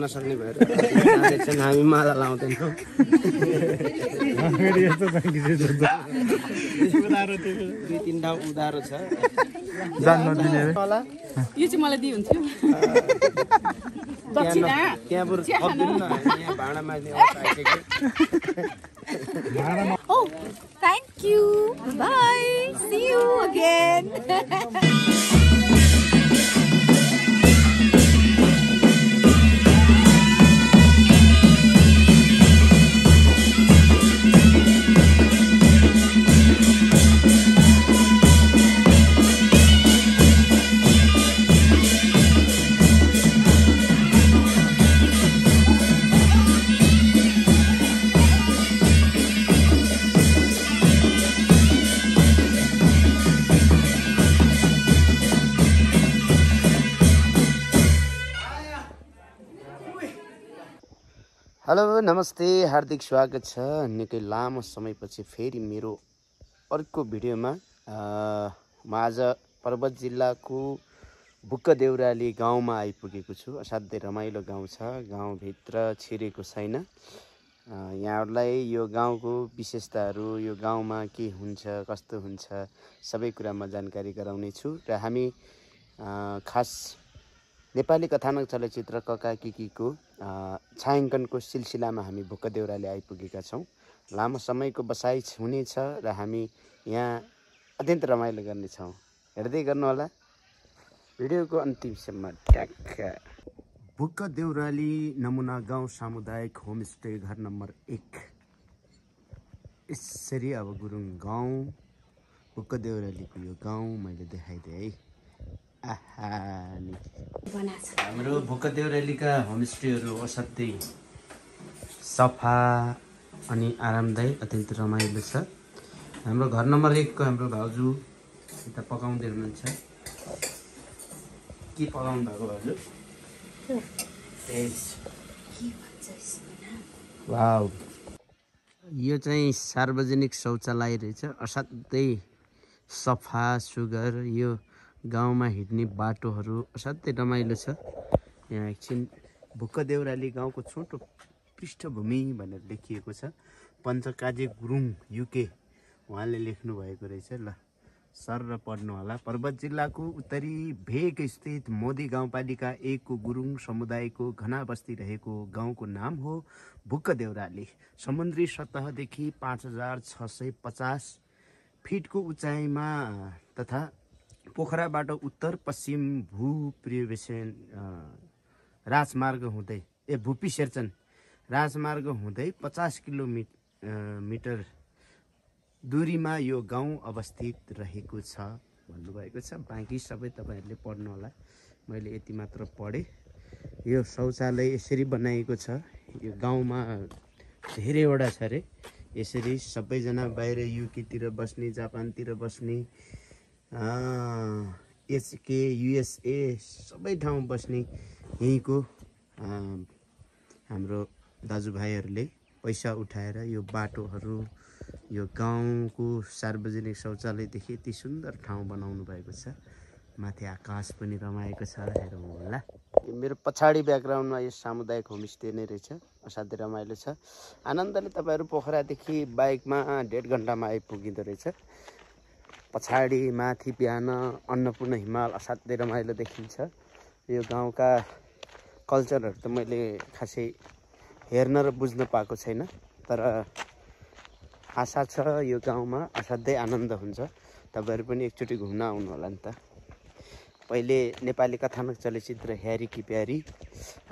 नसक्ने भएर हामी माला लाउँदैनौँ। दुई तीन ठाउँ उधारो छ यो चाहिँ मलाई दिइ हुन्थ्यो त्यहाँ बरु थप्दिनु न यहाँ भाँडा माझ्ने अवस्था आइसक्यो। Oh, thank you. Bye. See you again. Hello नमस्ते, हार्दिक स्वागत छ निकै लामो समयपछि फेरि मेरो अर्को भिडियोमा। म आज पर्वत जिल्लाको बुक्क देउराली गाउँमा आइपुगेको छु। असाध्यै रमाइलो गाउँ छ, गाउँभित्र छिरेको छैन। यहाँहरूलाई यो गाउँको विशेषताहरू, यो गाउँमा के हुन्छ कस्तो हुन्छ सबै कुरामा जानकारी गराउने छु। र हामी खास नेपाली कथानक चलचित्र कका किकीको छायाङ्कनको सिलसिलामा हामी बुक्क देउराली आइपुगेका छौँ। लामो समयको बसाइ हुनेछ र हामी यहाँ अत्यन्त रमाइलो गर्नेछौँ। हेर्दै गर्नुहोला भिडियोको अन्तिमसम्म ट्याक्क। बुक्क देउराली नमुना गाउँ सामुदायिक होमस्टे घर नम्बर 1। यसरी अब गुरुङ गाउँ बुक्क देउरालीको यो गाउँ मैले देखाइदिएँ है। हाम्रो बुक्क देउरालीका होमस्टेहरू असाध्यै सफा अनि आरामदायी, अत्यन्त रमाइलो छ। हाम्रो घर नम्बर 1 को हाम्रो भाउजू यता पकाउँदै हुनुहुन्छ। के पकाउनु भएको भाउजू? वाउ, यो चाहिँ सार्वजनिक शौचालय रहेछ। असाध्यै सफा सुग्घर, यो गाउँमा हिँड्ने बाटोहरू असाध्यै रमाइलो छ। यहाँ एकछिन बुक्क देउराली गाउँको छोटो पृष्ठभूमि भनेर लेखिएको छ। पञ्चकाजे गुरुङ युके उहाँले लेख्नु भएको रहेछ। ल सर र पढ्नु होला। पर्वत जिल्लाको उत्तरी भेग स्थित मोदी गाउँपालिका 1 को गुरुङ समुदायको घना बस्ती रहेको गाउँको नाम हो बुक्क देउराली। समुद्री सतहदेखि 5650 फिटको उचाइमा तथा पोखराबाट उत्तर पश्चिम भूपिसेर्चन राजमार्ग हुँदै 50 किलोमिटर दूरीमा यो गाउँ अवस्थित रहेको छ भन्नुभएको छ। बाँकी सबै तपाईँहरूले पढ्नु होला, मैले यति मात्र पढेँ। यो शौचालय यसरी बनाइएको छ। यो गाउँमा धेरैवटा छ अरे। यसरी सबैजना बाहिर युकेतिर बस्ने, जापानतिर बस्ने, एचके युएसए सबै ठाउँ बस्ने यहीँको हाम्रो दाजुभाइहरूले पैसा उठाएर यो बाटोहरू, यो गाउँको सार्वजनिक शौचालयदेखि यति सुन्दर ठाउँ बनाउनु भएको छ। माथि आकाश पनि रमाएको छ, हेरौँ होला। यो मेरो पछाडि ब्याकग्राउन्डमा यो सामुदायिक होमस्टे नै रहेछ। असाध्यै रमाइलो छ। आनन्दले तपाईँहरू पोखरादेखि बाइकमा 1.5 घन्टामा आइपुगिँदो रहेछ। पछाडि माथि बिहान अन्नपूर्ण हिमाल असाध्यै रमाइलो देखिन्छ। यो गाउँका कल्चरहरू त मैले खासै हेर्न र बुझ्न पाएको छैन, तर आशा छ यो गाउँमा असाध्यै आनन्द हुन्छ। तपाईँहरू पनि एकचोटि घुम्न आउनु होला नि त। पहिले नेपाली कथानक चलचित्र ह्यारी कि प्यारी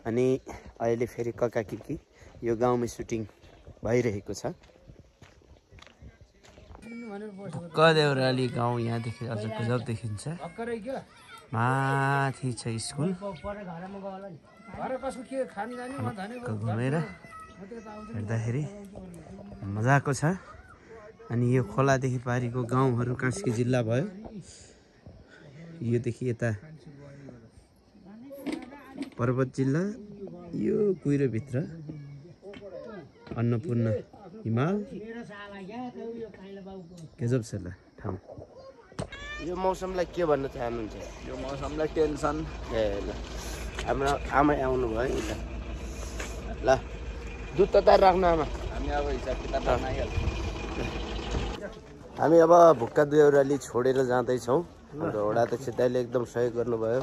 अनि अहिले फेरि कका किकी यो गाउँमै सुटिङ भइरहेको छ। बुक्क देउराली गाउँ यहाँदेखि अझ गजब देखिन्छ। माथि छ स्कुल। घुमेर हेर्दाखेरि मजाको छ। अनि यो खोलादेखि पारिको गाउँहरू कास्की जिल्ला भयो। योदेखि यता पर्वत जिल्ला, यो कुहिरोभित्र अन्नपूर्ण हिमाल। गजब छ ल ठाउँ। यो मौसमलाई के भन्न चाहनुहुन्छ? यो मौसमलाई टेन्सन। ए ल, हाम्रो आमा आउनु भयो नि ल। ल दुध तताएर राख्नु आमा हामी अब भुक्का दुई छोडेर जाँदैछौँ हाम्रो वडा अध्यक्ष दाइले एकदम सहयोग गर्नुभयो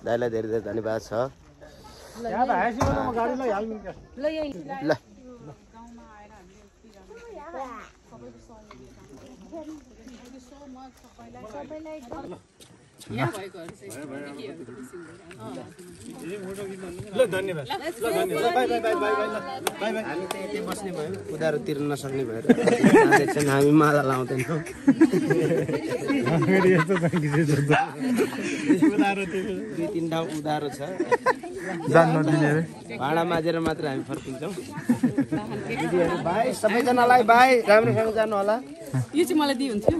दाइलाई धेरै धेरै धन्यवाद छ ल हामी त यतै बस्ने भयो उधारो तिर्न नसक्ने भएर हामी माला लाउँदैनौँ दुई तिन ठाउँ उधारो छ भाडा माझेर मात्र हामी फर्किन्छौँ भाइ सबैजनालाई भाइ राम्रोसँग जानु होला यो चाहिँ मलाई दिइ हुन्थ्यो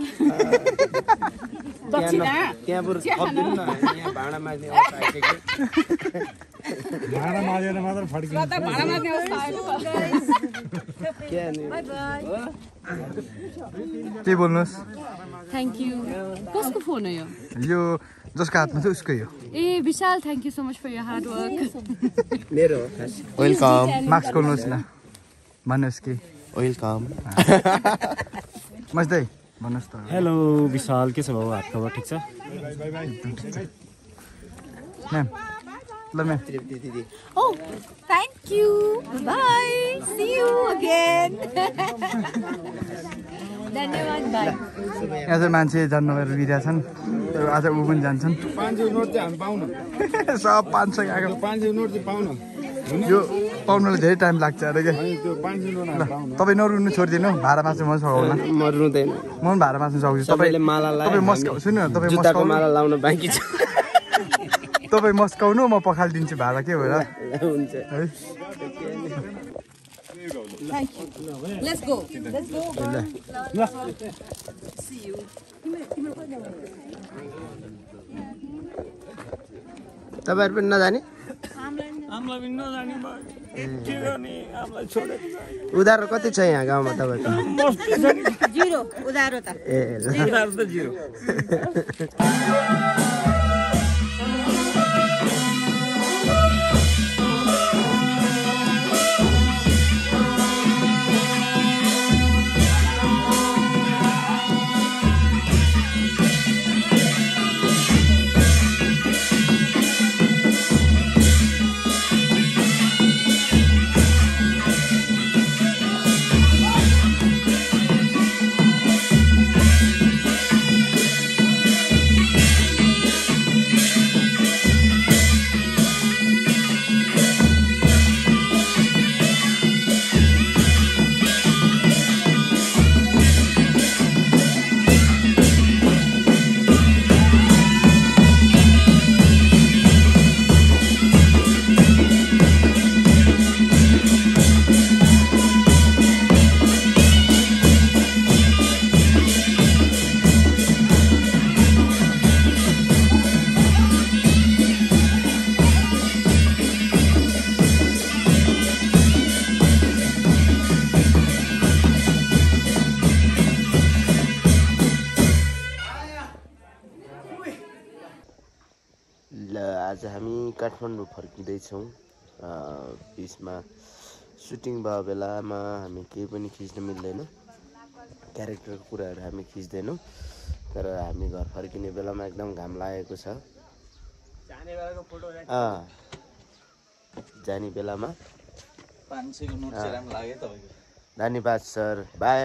त्यहाँ बरु थप्दिनु न यहाँ भाडा माझ्ने अवस्था आइसक्यो भाडा माझेर मात्र फर्किन्छ के बोल्नुहोस् थ्याङ्क यू कसको फोन हो यो जसको हातमा छ उसकै हो ए Vishal thank you so much for your hard work मेरो हो वेलकम मार्क्स खोल्नुहोस् न भन्नुहोस् कि वेलकम मस्दै भन्नुहोस् त हेलो विशाल के छ बाबु हात खबर ठिक छ म्याम ल म्याम दिदी Oh, thank you. Bye. See you again. धन्यवाद भाइ यहाँ चाहिँ मान्छे जानु भएर रुइरहेको छन् आज ऊ पनि जान्छन् 500 नोट चाहिँ हामी पाउन सब 500 आएको 500 नोट चाहिँ पाउन यो पाउनुलाई धेरै टाइम लाग्छ अरे क्या त्यो 500 नोट हामी पाउन तपाईँ नरुनु छोडिदिनु भाडा मास्नु म सघाउला म रुँदैन म पनि भाडा मास्नु सक्छु सबैले माला लाए तपाईँ मस्काउ सुन्नु न तपाईँ जुत्ताको मस्काउनु माला लाउन बाँकी छ तपाईँ मस्काउनु म पखालिदिन्छु भाडा के भएर हुन्छ है Thank you. Let's go. Let's go. See you. तपाईँहरू पनि नजाने हामीलाई पनि नजाने भयो के गर्ने हामीलाई छोडेर उधारो कति छ यहाँ गाउँमा तपाईँको Zero. उधारो त ए ल उधारो त जिरो आज हामी काठमाडौँ फर्किँदैछौँ बिचमा सुटिङ भएको बेलामा हामी केही पनि खिच्न मिल्दैन क्यारेक्टरको कुराहरू हामी खिच्दैनौँ तर हामी घर फर्किने बेलामा एकदम घाम लागेको छ जाने बेलामा 500 को नोट चाहिँ राम्रो लाग्यो तपाईको धन्यवाद सर बाई